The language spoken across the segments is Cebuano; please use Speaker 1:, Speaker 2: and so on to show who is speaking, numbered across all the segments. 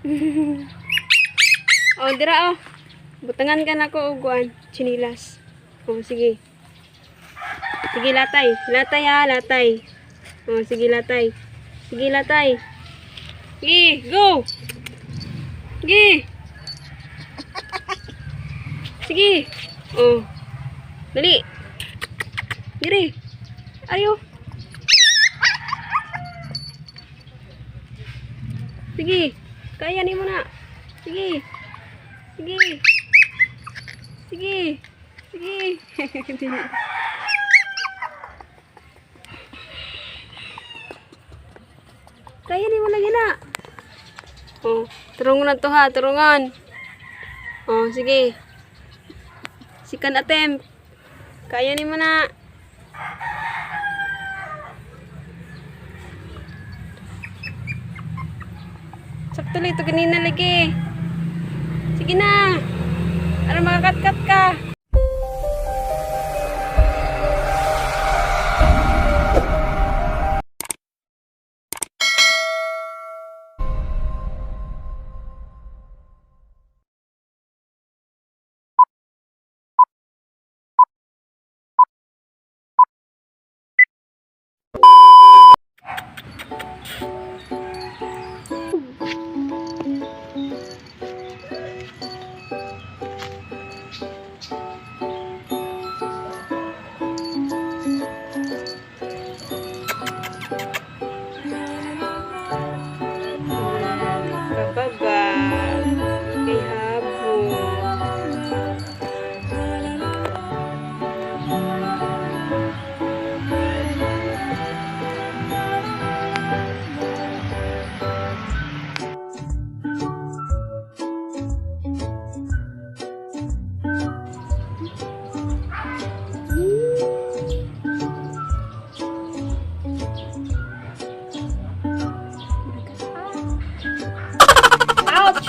Speaker 1: Oh, dira oh. Butangan ka nako og kuan, chinilas. Oh, sige. Sige, latay. Latay ha, latay. Oh, sige, latay. Sige, latay. Sige, go. Sige. Sige. Oh. Dali. Diri. Ayo. Sige. Kaya nimo na. Sige. Sige. Sige. Sige. Dili. Kaya nimo lagi na. Oh, turungan na to ha, turungan. Oh, sige. Second attempt. Kaya nimo na. Sakto lang ito ganina lagi. Sige na. Para makakatkat ka. Kababa. Kay habo. Ouch!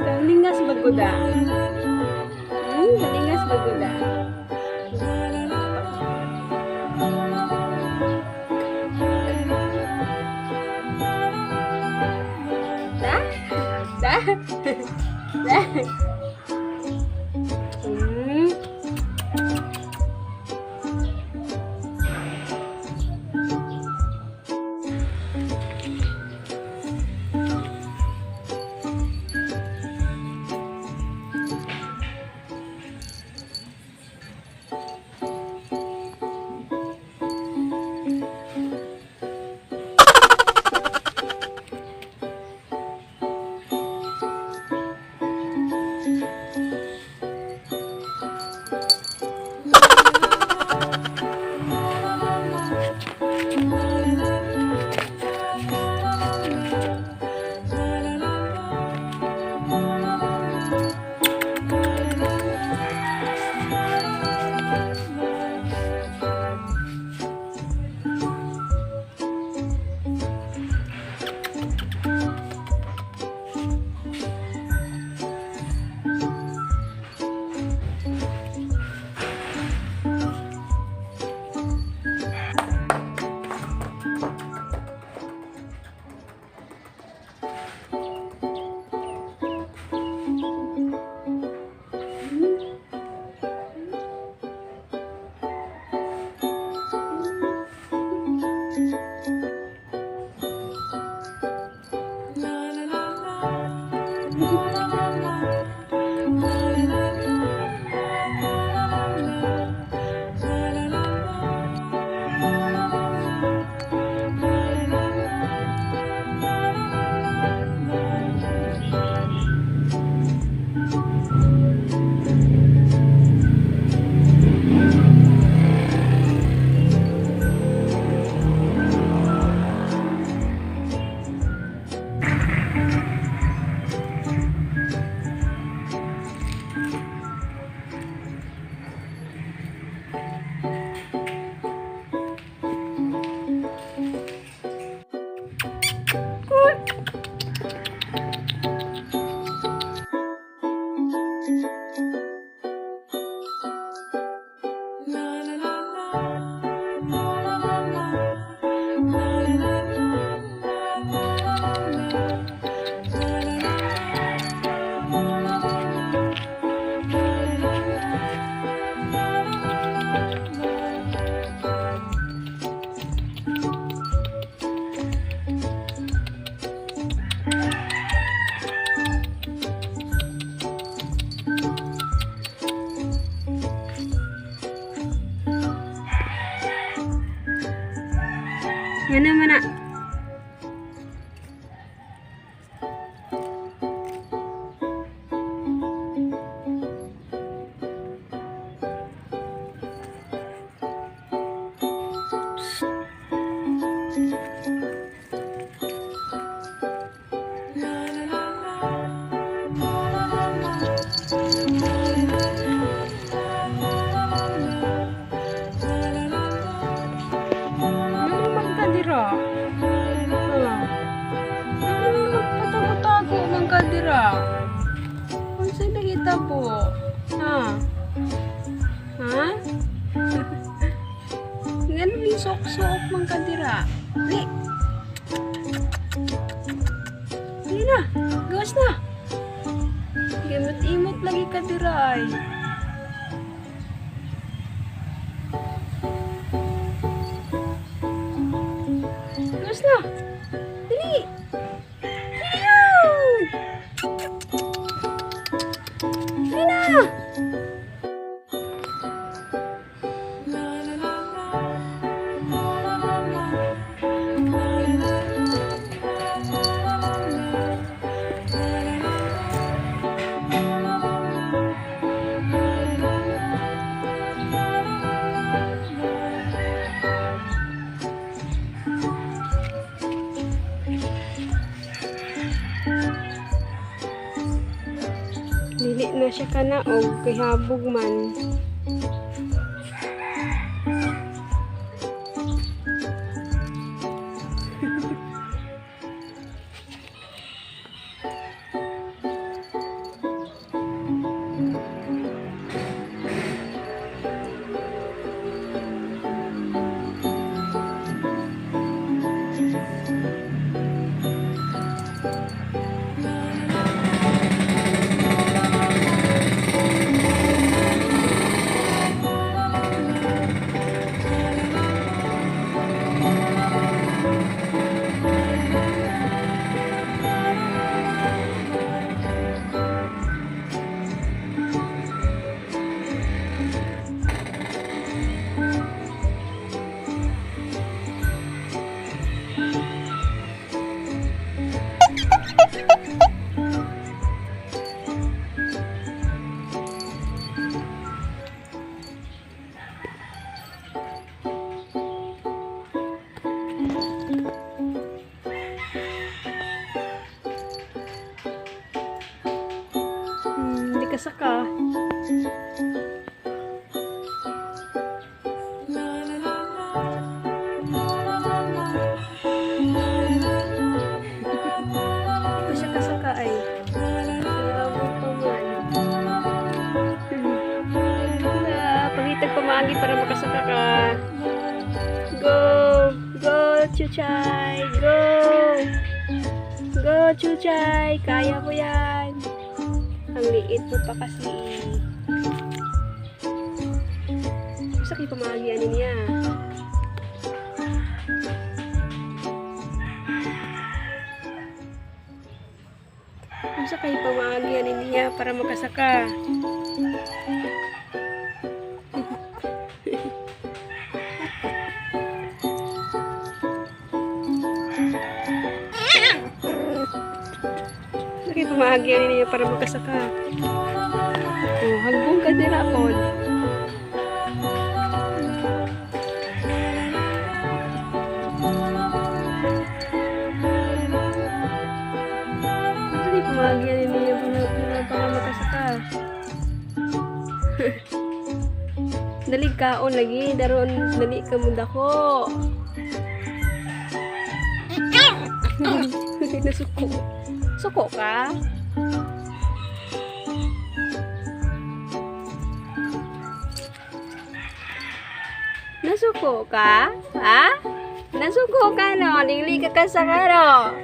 Speaker 1: Galingas baguda. Galingas baguda. Da? Da? Da? Nga naman na. Magpatago-tago man ka dira. Unsa nahitabo? Ha? Ha? Ngano ni sok-sok man ka dira? Li. Dili na. Gawas na. Gimot-imot lagi ka dira ay. Gawas na. Dili. Dili na. Dili na siya kanaog kay habog man. Hindi ka saka. Hindi ko siya kasaka ay. Habog pa man. Pangitag pamagi para makasaka ka. Go! Go, Chuchay! Go! Go, Chuchay! Kaya mo yan! Ang liit mo pa kasi. Gusto kayo pamagianin niya. Gusto kayo pamagianin niya para makasaka. Gusto kayo pamagianin niya para makasaka. Oh, hagbong ka din ako. Hindi pamagianin niya para makasaka. Dali kaon lagi, daron dali ka mundako. Nasuko. Suko ka? Nasuko ka? Ha? Nasuko ka no? Dili ka kasaka no?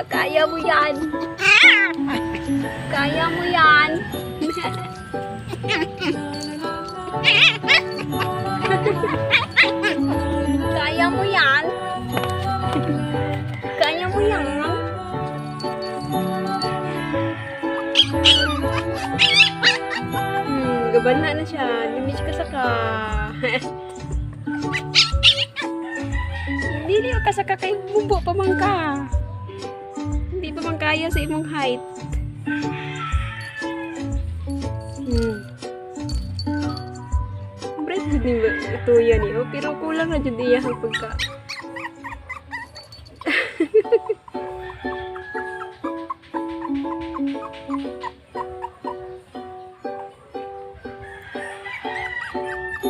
Speaker 1: Kaya mo yan. Kaya mo yan. Kaya mo yan. Kaya mo yan. Gabana na siya. Hindi siya kasaka. Dili ka saka kay bumbo pa man ka. Hindi pa man kaya sa imong height. Bright jud ni tuya ni oh, pero kulang na jud iya ang pagka.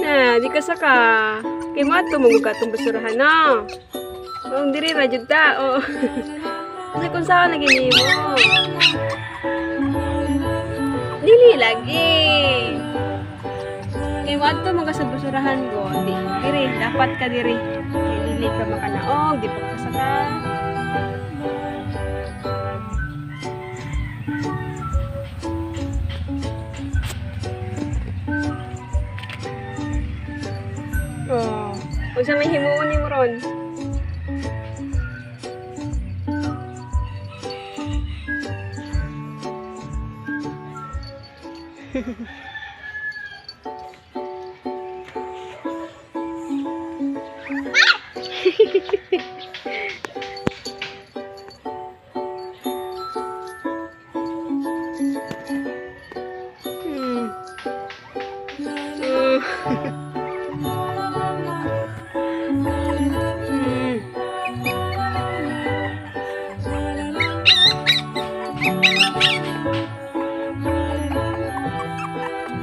Speaker 1: Na, di ka saka. Kay mato mo ka tong basurahan na. Oh, diri ra jud ta. Oh. Kasi kung saan lagi nimo. Dili lagi. Kay wadto man ka sa basurahan ko, di diri dapat ka diri. Kay dili ka makanaog, di pa ka saka. Oh, unsa may himuon nimo ron?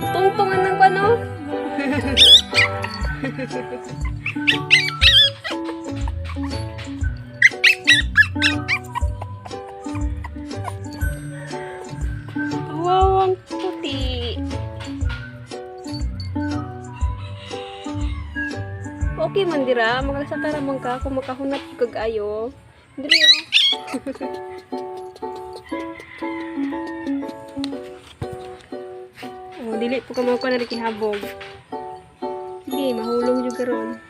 Speaker 1: Tungtungan ng kwan, oh. Wow, ang puti. Okay man dira, makasaka ra man ka kung makahunat kag ayo. Diri oh. Oh, dili po ka mo na kihabog. Sige, mahulong jud karon.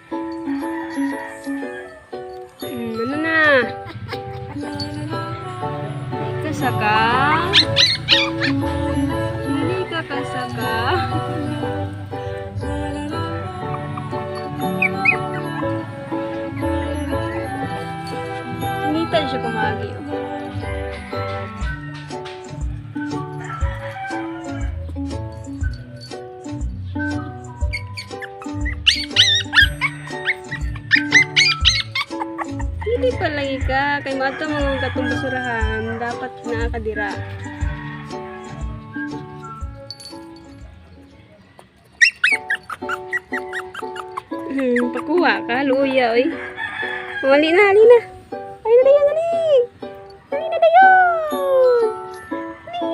Speaker 1: Ano na? Kasaka? Dili ka kasaka. Ngita siya kumagi. Oh. Dili pa lagi ka. Kay mato mga katong basurahan, dapat naa ka dira. Pakuha ka, luya, oy. Wali na, ali na. Ali na dayon, ali. Ali na dayon. Ali.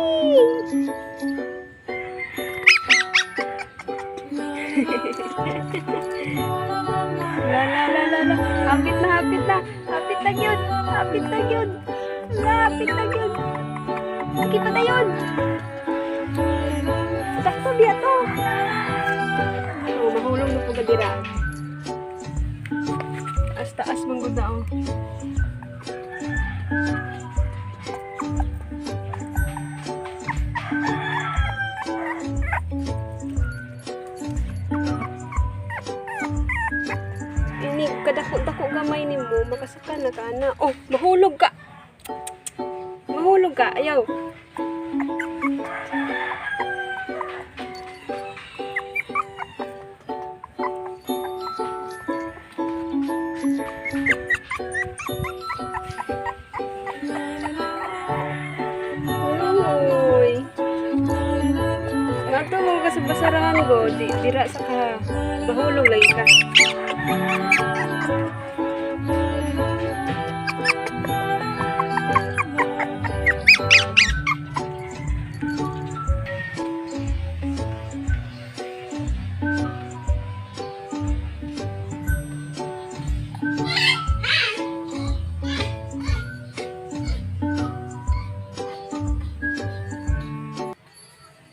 Speaker 1: La la la la la. Hapit na, hapit na. Hapit na gyud. Hapit na gyud. La, hapit na gyud. Sige pa dayon. Sakto biya to. Oh, mahulog na po ka dira. Taas taas man gud na oh. Ini kadako-dako gamay nimo, makasaka na ka na. Oh, mahulog ka. Mahulog ka, ayaw. Uy. Ngato mo ka sa basarahan go, di dira sa ka. Mahulog lagi ka.